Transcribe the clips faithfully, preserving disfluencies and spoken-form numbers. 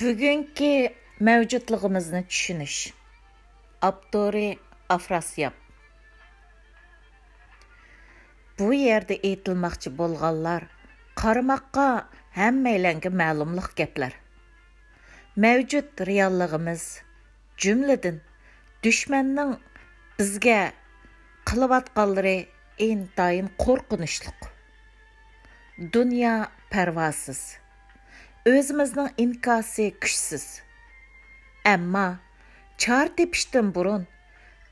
بۈگۈنكى مەۋجۇتلۇقىمىزنى چۈشىنىش. ئاپتورى: ئافراسىياب. بۇ يەردە ئېيتىلماقچى بولغانلار قارىماققا ھەممەيلەنگە مەلۇملۇق گەپلەر. مەۋجۇت رېئاللىقىمىز، جۈملىدىن، دۈشمەننىڭ بىزگە قىلىۋاتقانلىرى ئىنتايىن قورقۇنچلۇق. دۇنيا پەرۋاسىز. ئۆزىمىزنىڭ ئىنكاسى كۈچسىز. ئەمما چارە تېپىشتىن بۇرۇن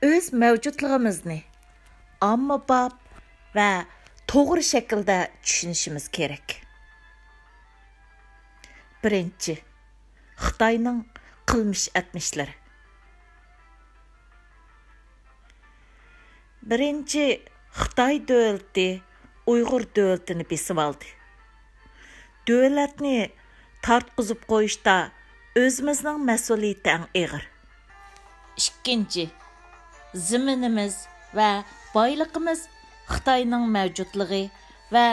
ئۆز مەۋجۇتلۇقىمىزنى ئاممىباب ۋە توغرا شەكىلدە چۈشىنىشىمىز كېرەك. بىرىنچى، خىتاينىڭ قىلمىش ئەتمىشلىرى. بىرىنچى، خىتاي دۆلىتى ئۇيغۇر دۆلىتىنى بېسىۋالدى. دۆلەتنى تارتقۇزۇپ قويۇشتا ئۆزىمىزنىڭ مەسئۇلىيىتى ئەڭ ئېغىر. ئىككىنچى، زېمىنىمىز ۋە بايلىقىمىز خىتاينىڭ مەۋجۇتلۇقى ۋە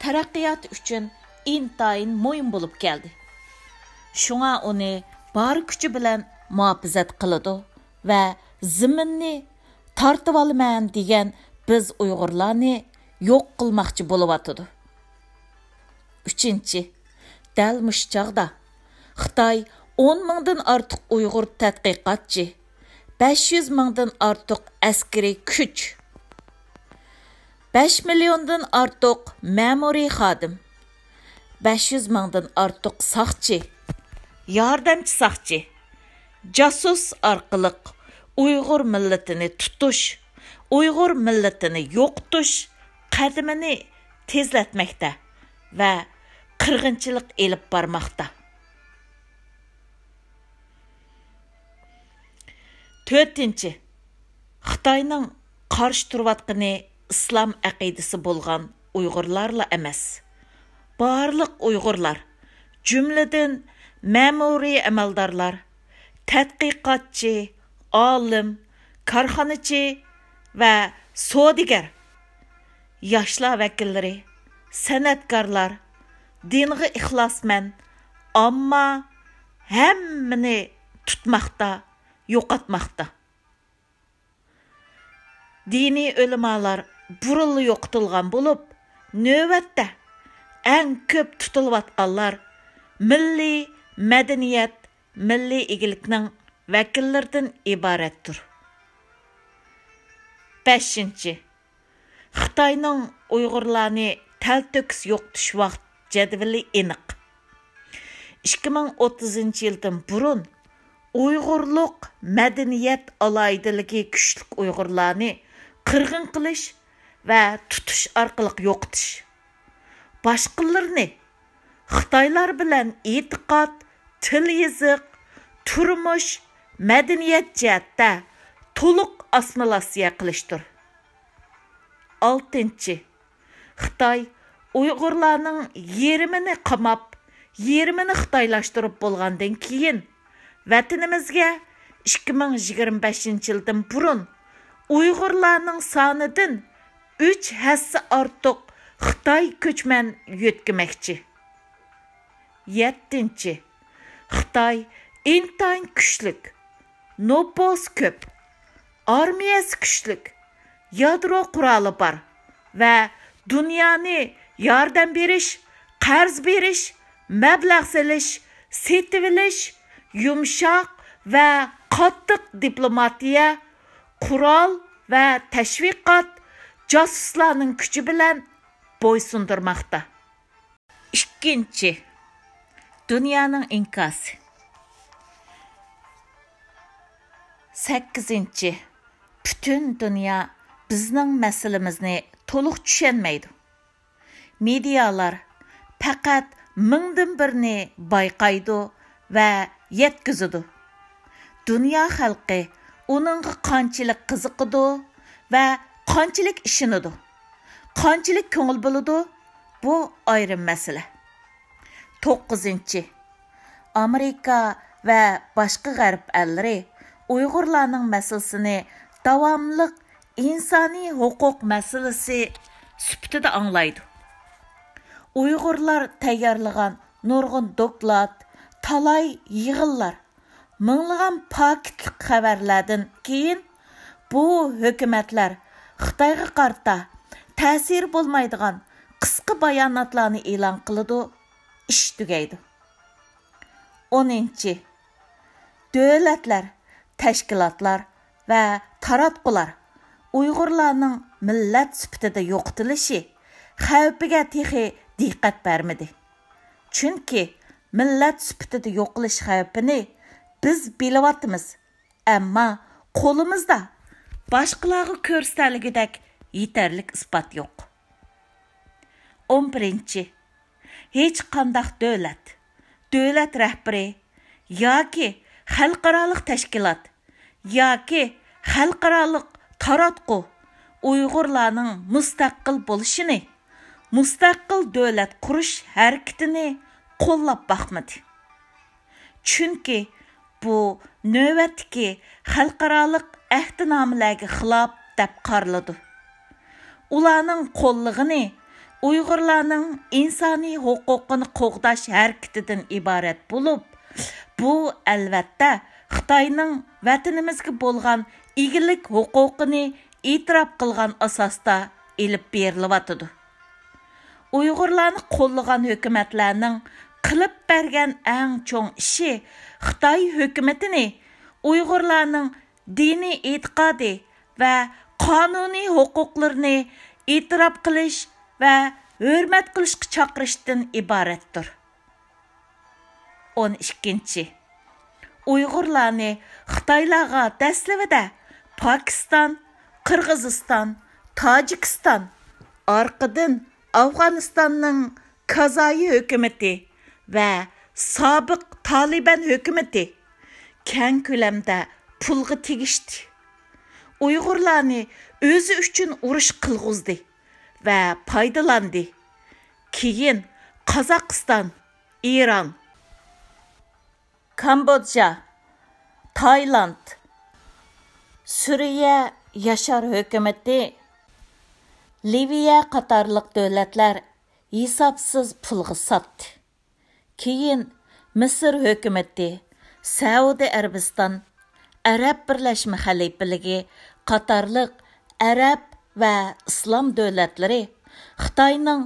تەرەققىياتى ئۈچۈن ئىنتايىن مۇھىم بولۇپ كەلدى. شۇڭا ئۇنى بار كۈچى بىلەن مۇھاپىزەت قىلىدۇ ۋە زېمىننى تارتىۋالىمەن دېگەن بىز ئۇيغۇرلارنى يوق قىلماقچى بولۇۋاتىدۇ. ئۈچىنچى، دەل مۇشۇ چاغدا خىتاي ئون مىڭدىن ئارتۇق ئۇيغۇر تەتقىقاتچى، بەش يۈز مىڭدىن ئارتۇق ئەسكىرىي كۈچ، بەش مىليوندىن ئارتۇق مەمۇرىي خادىم، بەش يۈز مىڭدىن ئارتۇق ساقچى، ياردەمچى ساقچى، جاسۇس ئارقىلىق ئۇيغۇر مىللىتىنى تۇتۇش، ئۇيغۇر مىللىتىنى يوقىتىش قەدىمىنى تېزلەتمەكتە ۋە قىرغىنچىلىق ئېلىپ بارماقتا. تۆتىنچى، خىتاينىڭ قارشى تۇرۇۋاتقىنى ئىسلام ئەقىدىسى بولغان ئۇيغۇرلارلا ئەمەس، بارلىق ئۇيغۇرلار، جۈملىدىن مەمۇرىي ئەمەلدارلار، تەتقىقاتچى، ئالىم، كارخانىچى ۋە سودىگەر، ياشلار ۋەكىللىرى، سەنئەتكارلار، دىنغا ئىخلاسمەن ئامما ھەممىنى تۇتماقتا، يوقاتماقتا. دىنىي ئۆلىمالار بۇرۇنلا يوقىتىلغان بولۇپ، نۆۋەتتە ئەڭ كۆپ تۇتۇلۇۋاتقانلار مىللىي مەدەنىيەت، مىللىي ئىگىلىكنىڭ ۋەكىللىرىدىن ئىبارەتتۇر. بەشىنچى، خىتاينىڭ ئۇيغۇرلارنى تەلتۆكۈس يوقىتىش ۋاقىت جەدۋىلى ئېنىق. ئىككى مىڭ ئوتتۇزىنچى يىلدىن بۇرۇن ئۇيغۇرلۇق مەدەنىيەت ئالاھىدىلىكى كۈچلۈك ئۇيغۇرلارنى قىرغىن قىلىش ۋە تۇتۇش ئارقىلىق يوقىتىش. باشقىلىرىنى خىتايلار بىلەن ئېتىقاد، تىل-يېزىق، تۇرمۇش، مەدەنىيەت جەھەتتە تولۇق ئاسسىمىلياتسىيە قىلىشتۇر. ئالتىنچى، خىتاي ئۇيغۇرلارنىڭ يېرىمىنى قاماپ، يېرىمىنى خىتايلاشتۇرۇپ بولغاندىن كېيىن، ۋەتىنىمىزگە ئىككى مىڭ يىگىرمە بەشىنچى يىلدىن بۇرۇن ئۇيغۇرلارنىڭ سانىدىن ئۈچ ھەسسە ئارتۇق خىتاي كۆچمەن يۆتكىمەكچى. يەتتىنچى، خىتاي ئىنتايىن كۈچلۈك، نوپۇس كۆپ، ئارمىيەسى كۈچلۈك، يادرو قورالى بار ۋە دۇنيانى ياردەم بېرىش، قەرز بېرىش، مەبلەغ سېلىش، سېتىۋېلىش، يۇمشاق ۋە قاتتىق دىپلوماتىيە، قورال ۋە تەشۋىقات، جاسۇسلارنىڭ كۈچى بىلەن بويسۇندۇرماقتا. ئىككىنچى، دۇنيانىڭ ئىنكاسى. سەككىزىنچى، پۈتۈن دۇنيا بىزنىڭ مەسىلىمىزنى تولۇق چۈشەنمەيدۇ. مېدىيالار پەقەت مىڭدىن بىرنى بايقايدۇ ۋە يەتكۈزىدۇ. دۇنيا خەلقى ئۇنىڭغا قانچىلىك قىزىقىدۇ ۋە قانچىلىك ئىشىنىدۇ، قانچىلىك كۆڭۈل بۆلىدۇ، بۇ ئايرىم مەسىلە. توققۇزىنچى، ئامېرىكا ۋە باشقا غەرب ئەللىرى ئۇيغۇرلارنىڭ مەسىلىسىنى داۋاملىق ئىنسانىي ھوقۇق مەسىلىسى سۈپىتىدە ئاڭلايدۇ. ئۇيغۇرلار تەييارلىغان نۇرغۇن دوكلات، تالاي يىغىنلار، مىڭلىغان پاكىتلىق خەۋەرلەردىن كېيىن، بۇ ھۆكۈمەتلەر خىتايغا قارىتا تەسىرى بولمايدىغان قىسقا باياناتلارنى ئېلان قىلىدۇ، ئىش تۈگەيدۇ. ئونىنچى، دۆلەتلەر، تەشكىلاتلار ۋە تاراتقۇلار ئۇيغۇرلارنىڭ مىللەت سۈپىتىدە يوقىتىلىشى خەۋپىگە تېخى دىققەت بەرمىدى. چۈنكى مىللەت سۈپىتىدە يوقىلىش خەۋپىنى بىز بىلىۋاتىمىز، ئەمما قولىمىزدا باشقىلارغا كۆرسىتەلىگۈدەك يېتەرلىك ئىسپات يوق. ئون بىرىنچى، ھېچقانداق دۆلەت، دۆلەت رەھبىرى ياكى خەلقئارالىق تەشكىلات ياكى خەلقئارالىق تاراتقۇ ئۇيغۇرلارنىڭ مۇستەقىل بولۇشىنى، مۇستەقىل دۆلەت قۇرۇش ھەرىكىتىنى قوللاپ باقمىدى. چۈنكى بۇ نۆۋەتتىكى خەلقئارالىق ئەھدىنامىلەرگە خىلاپ دەپ قارىلىدۇ. ئۇلارنىڭ قوللىغىنى ئۇيغۇرلارنىڭ ئىنسانىي ھوقۇقىنى قوغداش ھەرىكىتىدىن ئىبارەت بولۇپ، بۇ، ئەلۋەتتە، خىتاينىڭ ۋەتىنىمىزگە بولغان ئىگىلىك ھوقۇقىنى ئېتىراپ قىلغان ئاساستا ئېلىپ بېرىلىۋاتىدۇ. ئۇيغۇرلارنى قوللىغان ھۆكۈمەتلەرنىڭ قىلىپ بەرگەن ئەڭ چوڭ ئىشى خىتاي ھۆكۈمىتىنى ئۇيغۇرلارنىڭ دىنىي ئېتىقادى ۋە قانۇنىي ھوقۇقلىرىنى ئېتىراپ قىلىش ۋە ھۆرمەت قىلىشقا چاقىرىشتىن ئىبارەتتۇر. ئون ئىككىنچى، ئۇيغۇرلارنى خىتايلارغا دەسلىۋىدە پاكىستان، قىرغىزىستان، تاجىكىستان، ئارقىدىن ئافغانىستاننىڭ كازايى ھۆكۈمىتى ۋە سابىق تالىبان ھۆكۈمىتى كەڭ كۆلەمدە پۇلغا تېگىشتى. ئۇيغۇرلارنى ئۆزى ئۈچۈن ئۇرۇش قىلغۇزدى ۋە پايدىلاندى. كېيىن قازاقىستان، ئىران، كامبودژا، تايلاند، سۈرىيە ياشار ھۆكۈمىتى، لىۋىيە قاتارلىق دۆلەتلەر ھېسابسىز پۇلغا ساتتى. كېيىن مىسىر ھۆكۈمىتى، سەئۇدى ئەرەبىستان، ئەرەب بىرلەشمە خەلىپىلىكى قاتارلىق ئەرەب ۋە ئىسلام دۆلەتلىرى خىتاينىڭ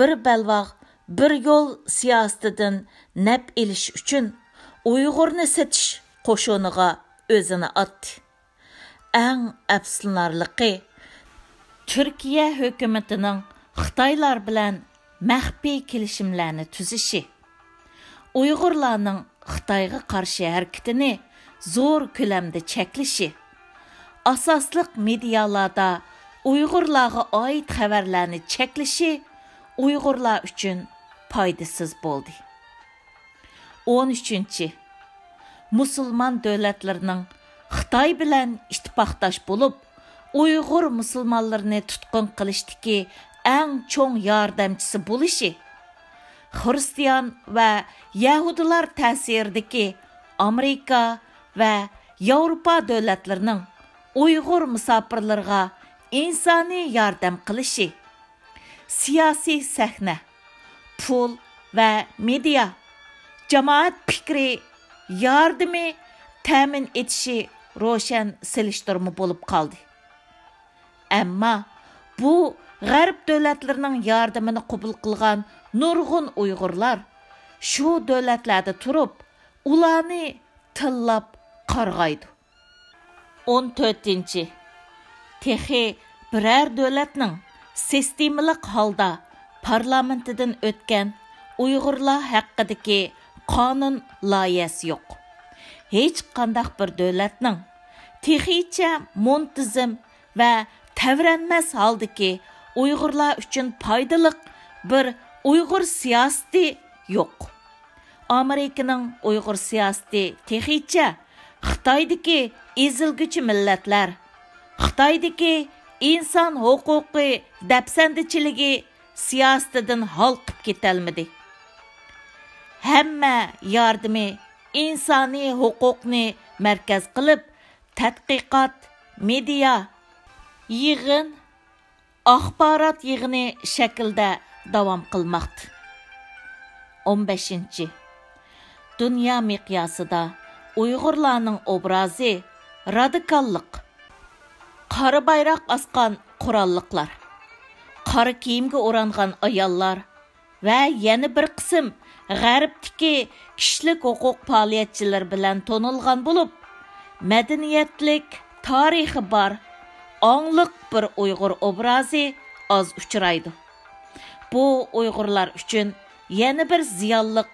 بىر بەلباغ، بىر يول سىياسىتىدىن نەپ ئېلىش ئۈچۈن ئۇيغۇرنى سېتىش قوشۇنىغا ئۆزىنى ئاتتى. ئەڭ ئەپسۇسلىنارلىقى، تۈركىيە ھۆكۈمىتىنىڭ خىتايلار بىلەن مەخپىي كېلىشىملەرنى تۈزۈشى، ئۇيغۇرلارنىڭ خىتايغا قارشى ھەرىكىتىنى زور كۆلەمدە چەكلىشى، ئاساسلىق مېدىيالاردا ئۇيغۇرلارغا ئائىت خەۋەرلەرنى چەكلىشى ئۇيغۇرلار ئۈچۈن پايدىسىز بولدى. ئون ئۈچىنچى، مۇسۇلمان دۆلەتلىرىنىڭ خىتاي بىلەن ئىتتىپاقداش بولۇپ، ئۇيغۇر مۇسۇلمانلىرىنى تۇتقۇن قىلىشتىكى ئەڭ چوڭ ياردەمچىسى بولۇشى، خىرىستىيان ۋە يەھۇدىيلار تەسىرىدىكى ئامېرىكا ۋە ياۋروپا دۆلەتلىرىنىڭ ئۇيغۇر مۇساپىرلىرىغا ئىنسانىي ياردەم قىلىشى، سىياسىي سەھنە، پۇل ۋە مېدىيا، جامائەت پىكرى ياردىمى تەمىن ئېتىشى روشەن سېلىشتۇرما بولۇپ قالدى. ئەمما بۇ غەرب دۆلەتلىرىنىڭ ياردىمىنى قوبۇل قىلغان نۇرغۇن ئۇيغۇرلار شۇ دۆلەتلەردە تۇرۇپ، ئۇلارنى تىللاپ قارغايدۇ. ئون تۆتىنچى، تېخى بىرەر دۆلەتنىڭ سىستېمىلىق ھالدا پارلامېنتىدىن ئۆتكەن ئۇيغۇرلار ھەققىدىكى قانۇن لايىھەسى يوق. ھېچقانداق بىر دۆلەتنىڭ تېخىچە مۇنتىزىم ۋە تەۋرەنمەس ھالدىكى ئۇيغۇرلار ئۈچۈن پايدىلىق بىر ئۇيغۇر سىياسىتى يوق. ئامېرىكىنىڭ ئۇيغۇر سىياسىتى تېخىچە خىتايدىكى ئېزىلگۈچى مىللەتلەر، خىتايدىكى ئىنسان ھوقۇقى دەپسەندىچىلىكى سىياسىتىدىن ھالقىپ كېتەلمىدى. ھەممە ياردىمى ئىنسانىي ھوقۇقنى مەركەز قىلىپ، تەتقىقات، مېدىيا، يىغىن، ئاخبارات يىغىنى شەكلىدە داۋام قىلماقتا. ئون بەشىنچى، دۇنيا مىقياسىدا ئۇيغۇرلارنىڭ ئوبرازى رادىكاللىق. قارا بايراق ئاسقان قوراللىقلار، قارا كىيىمگە ئورانغان ئاياللار ۋە يەنە بىر قىسىم غەربتىكى كىشىلىك ھوقۇق پائالىيەتچىلىرى بىلەن تونۇلغان بولۇپ، مەدەنىيەتلىك، تارىخى بار، ئاڭلىق بىر ئۇيغۇر ئوبرازى ئاز ئۇچرايدۇ. بۇ ئۇيغۇرلار ئۈچۈن يەنە بىر زىيانلىق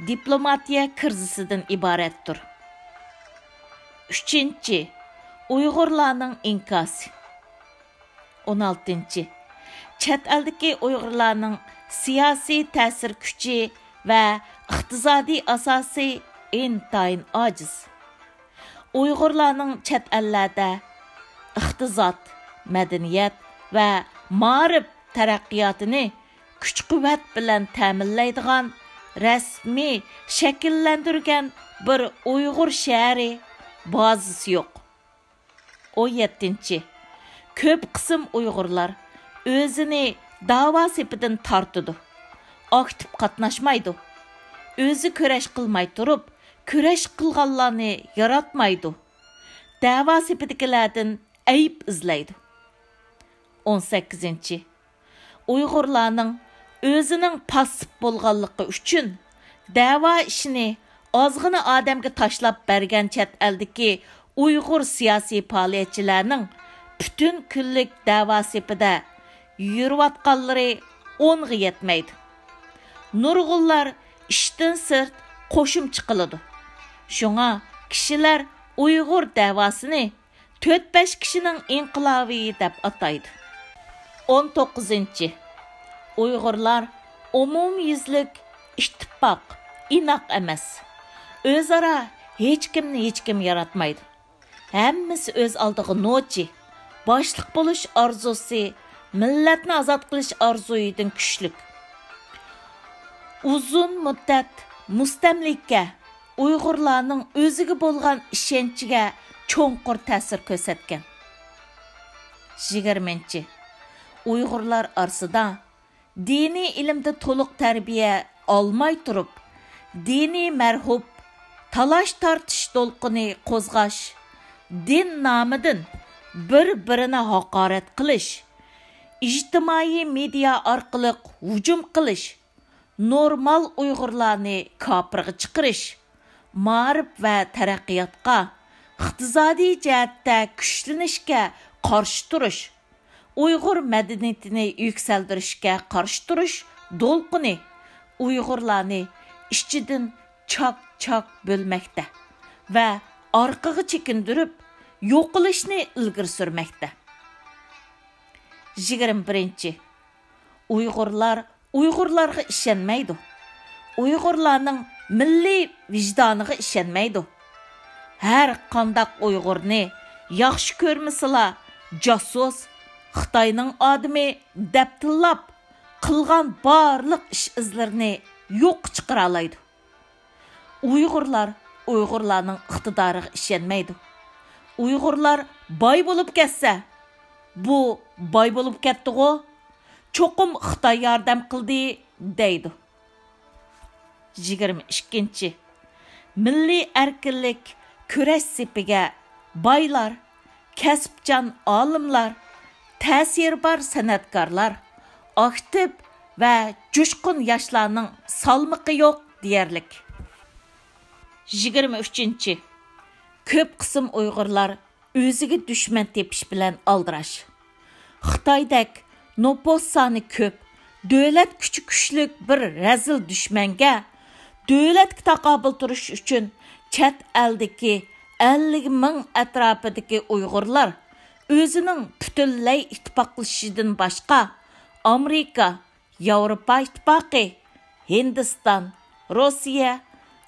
دىپلوماتىيە كىرىزىسىدىن ئىبارەتتۇر. ئۈچىنچى، ئۇيغۇرلارنىڭ ئىنكاسى. ئون ئالتىنچى، چەت ئەلدىكى ئۇيغۇرلارنىڭ سىياسىي تەسىر كۈچى ۋە ئىقتىسادىي ئاساسى ئىنتايىن ئاجىز. ئۇيغۇرلارنىڭ چەت ئەللەردە ئىقتىساد، مەدەنىيەت ۋە مائارىپ تەرەققىياتىنى كۈچ-قۇۋۋەت بىلەن تەمىنلەيدىغان رەسمىي شەكىللەندۈرگەن بىر ئۇيغۇر شەھىرى، بازىسى يوق. ئون يەتتىنچى، كۆپ قىسىم ئۇيغۇرلار ئۆزىنى داۋا سېپىدىن تارتىدۇ، ئاكتىپ قاتناشمايدۇ. ئۆزى كۈرەش قىلماي تۇرۇپ، كۈرەش قىلغانلارنى ياراتمايدۇ. دەۋا سېپىدىكىلەردىن ئەيىب ئىزلەيدۇ. ئون سەككىزىنچى، ئۇيغۇرلارنىڭ ئۆزىنىڭ پاسسىپ بولغانلىقى ئۈچۈن دەۋا ئىشىنى ئازغىنە ئادەمگە تاشلاپ بەرگەن چەت ئەلدىكى ئۇيغۇر سىياسىي پائالىيەتچىلەرنىڭ پۈتۈن كۈنلۈك دەۋا سېپىدە يۈرۈۋاتقانلىرى ئونغا يەتمەيدۇ. نۇرغۇنلار ئىشتىن سىرت قوشۇمچە قىلىدۇ. شۇڭا كىشىلەر ئۇيغۇر دەۋاسىنى تۆت-بەش كىشىنىڭ ئىنقىلابى دەپ ئاتايدۇ. ئون توققۇزىنچى، ئۇيغۇرلار ئومۇميۈزلۈك ئىتتىپاق، ئىناق ئەمەس. ئۆزئارا ھېچكىمنى ھېچكىم ياراتمايدۇ. ھەممىسى ئۆز ئالدىغا نوچى. باشلىق بولۇش ئارزۇسى مىللەتنى ئازاد قىلىش ئارزۇيىدىن كۈچلۈك. ئۇزۇن مۇددەت مۇستەملىكە ئۇيغۇرلارنىڭ ئۆزىگە بولغان ئىشەنچىگە چوڭقۇر تەسىر كۆرسەتكەن. يىگىرمىنچى، ئۇيغۇرلار ئارىسىدا دىنىي ئىلىمدە تولۇق تەربىيە ئالماي تۇرۇپ، دىنىي مەرھۇپ، تالاش-تارتىش دولقۇنى قوزغاش، دىن نامىدىن بىر-بىرىنى ھاقارەت قىلىش، ئىجتىمائىي مېدىيا ئارقىلىق ھۇجۇم قىلىش، نورمال ئۇيغۇرلارنى كاپىرغا چىقىرىش، مائارىپ ۋە تەرەققىياتقا، ئىقتىسادىي جەھەتتە كۈچلىنىشكە قارشى تۇرۇش، ئۇيغۇر مەدەنىيىتىنى يۈكسەلدۈرۈشكە قارشى تۇرۇش دولقۇنى ئۇيغۇرلارنى ئىچىدىن چاك-چاك بۆلمەكتە ۋە ئارقىغا چېكىندۈرۈپ، يوقىلىشنى ئىلگىرى سۈرمەكتە. يىگىرمە بىرىنچى، ئۇيغۇرلار ئۇيغۇرلارغا ئىشەنمەيدۇ. ئۇيغۇرلارنىڭ مىللىي ۋىجدانىغا ئىشەنمەيدۇ. ھەر قانداق ئۇيغۇرنى ياخشى كۆرمىسىلا، جاسۇس، خىتاينىڭ ئادىمى دەپ تىللاپ، قىلغان بارلىق ئىش-ئىزلىرىنى يوققا چىقىرالايدۇ. ئۇيغۇرلار ئۇيغۇرلارنىڭ ئىقتىدارىغا ئىشەنمەيدۇ. ئۇيغۇرلار باي بولۇپ كەتسە، بۇ باي بولۇپ كەتتىغۇ، چوقۇم خىتاي ياردەم قىلدى، دەيدۇ. يىگىرمە ئىككىنچى، مىللىي ئەركىنلىك كۈرەش سېپىگە بايلار، كەسىپچان ئالىملار، تەسىرى بار سەنئەتكارلار، ئاكتىپ ۋە جۇشقۇن ياشلارنىڭ سالمىقى يوق دېيەرلىك. يىگىرمە ئۈچىنچى، كۆپ قىسىم ئۇيغۇرلار ئۆزىگە دۈشمەن تېپىش بىلەن ئالدىراش. خىتايدەك نوپۇس سانى كۆپ، دۆلەت كۈچى كۈچلۈك بىر رەزىل دۈشمەنگە دۆلەتكە تاقابىل تۇرۇش ئۈچۈن چەت ئەلدىكى ئەللىك مىڭ ئەتراپىدىكى ئۇيغۇرلار ئۆزىنىڭ پۈتۈنلەي ئىتتىپاقلىشىشىدىن باشقا، ئامېرىكا، ياۋروپا ئىتتىپاقى، ھىندىستان، روسىيە،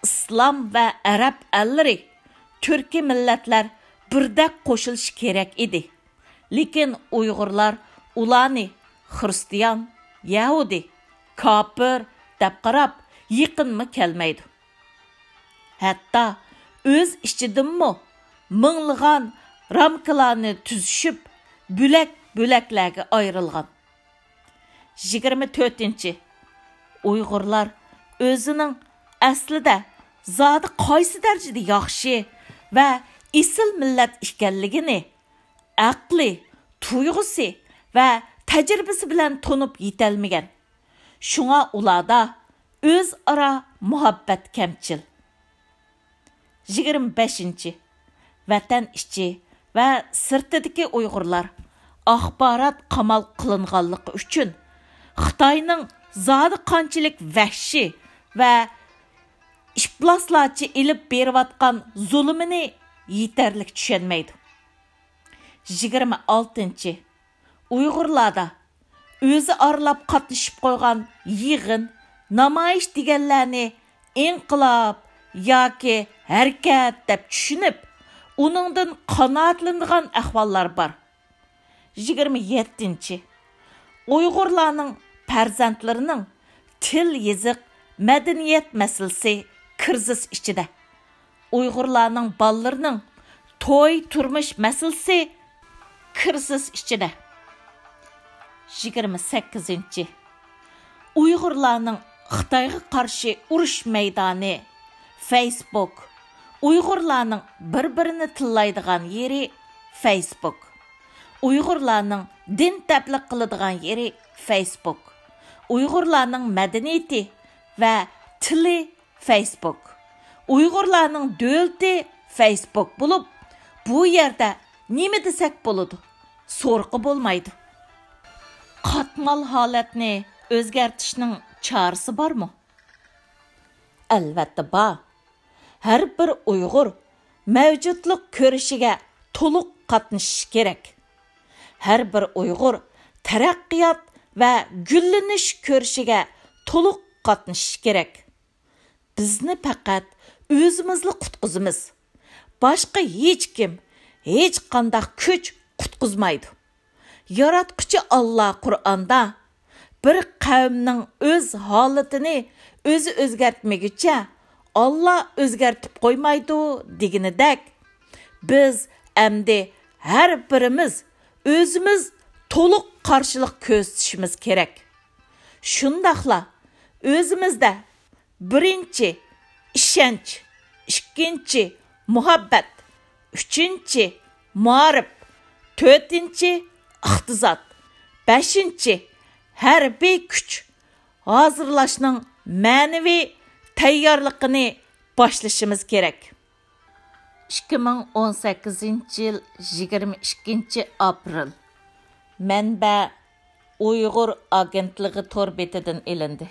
ئىسلام ۋە ئەرەب ئەللىرى، تۈركىي مىللەتلەر بىردەك قوشۇلۇشى كېرەك ئىدى. لېكىن ئۇيغۇرلار ئۇلارنى خىرىستىيان، يەھۇدىي، كاپىر دەپ قاراپ يېقىنمۇ كەلمەيدۇ. ھەتتا ئۆز ئىچىدىنمۇ مىڭلىغان رامكىلارنى تۈزۈشۈپ، بۆلەك-بۆلەكلەرگە ئايرىلغان. يىگىرمە تۆتىنچى، ئۇيغۇرلار ئۆزىنىڭ ئەسلىدە زادى قايسى دەرىجىدە ياخشى ۋە ئېسىل مىللەت ئىكەنلىكىنى ئەقلى، تۇيغۇسى ۋە تەجرىبىسى بىلەن تونۇپ يېتەلمىگەن. شۇڭا ئۇلاردا ئۆزئارا مۇھەببەت كەمچىل. يىگىرمە بەشىنچى، ۋەتەن ئىچى ۋە سىرتىدىكى ئۇيغۇرلار ئاخبارات قامال قىلىنغانلىقى ئۈچۈن خىتاينىڭ زادى قانچىلىك ۋەھشىي ۋە ئىپلاسلارچە ئېلىپ بېرىۋاتقان زۇلۇمىنى يېتەرلىك چۈشەنمەيدۇ. يىگىرمە ئالتىنچى، ئۇيغۇرلاردا ئۆزى ئارىلاپ قاتنىشىپ قويغان يىغىن، نامايىش دېگەنلەرنى ئىنقىلاب ياكى ھەرىكەت دەپ چۈشىنىپ، ئۇنىڭدىن قانائەتلىنىدىغان ئەھۋاللار بار. يىگىرمە يەتتىنچى، ئۇيغۇرلارنىڭ پەرزەنتلىرىنىڭ تىل، يېزىق، مەدەنىيەت مەسىلىسى كىرىزىس ئىچىدە. ئۇيغۇرلارنىڭ بالىلىرىنىڭ توي، تۇرمۇش مەسىلىسى كىرىزىس ئىچىدە. يىگىرمە سەككىزىنچى، ئۇيغۇرلارنىڭ خىتايغا قارشى ئۇرۇش مەيدانى فەيسبۇك. ئۇيغۇرلارنىڭ بىر-بىرىنى تىللايدىغان يېرى فەيسبۇك. ئۇيغۇرلارنىڭ دىن تەبلىغ قىلىدىغان يېرى فەيسبۇك. ئۇيغۇرلارنىڭ مەدەنىيىتى ۋە تىلى فەيسبۇك. ئۇيغۇرلارنىڭ دۆلىتى فەيسبۇك بولۇپ، بۇ يەردە نېمە دېسەك بولىدۇ؟ سورىقى بولمايدۇ. قاتمال ھالەتنى ئۆزگەرتىشنىڭ چارىسى بارمۇ؟ ئەلۋەتتە بار. ھەر بىر ئۇيغۇر مەۋجۇتلۇق كۈرىشىگە تولۇق قاتنىشىشى كېرەك. ھەر بىر ئۇيغۇر تەرەققىيات ۋە گۈللىنىش كۈرىشىگە تولۇق قاتنىشىشى كېرەك. بىزنى پەقەت ئۆزىمىزلا قۇتقۇزىمىز. باشقا ھېچكىم، ھېچقانداق كۈچ قۇتقۇزمايدۇ. ياراتقۇچى ئاللا قۇرئاندا، «بىر قەۋمنىڭ ئۆز ھالىتىنى ئۆزى ئۆزگەرتمىگۈچە، ئاللا ئۆزگەرتىپ قويمايدۇ» دېگىنىدەك، بىز ئەمدى ھەر بىرىمىز ئۆزىمىز تولۇق قارشىلىق كۆرسىتىشىمىز كېرەك. شۇنداقلا ئۆزىمىزدە بىرىنچى، ئىشەنچ، ئىككىنچى، مۇھەببەت، ئۈچىنچى، مائارىپ، تۆتىنچى، ئىقتىساد، بەشىنچى، ھەربىي كۈچ ھازىرلاشنىڭ مەنىۋى تەييارلىقىنى باشلىشىمىز كېرەك. ئىككى مىڭ ئون سەككىزىنچى يىل يىگىرمە ئىككىنچى ئاپرېل. مەنبە: ئۇيغۇر ئاگېنتلىقى تور بېتىدىن ئېلىندى.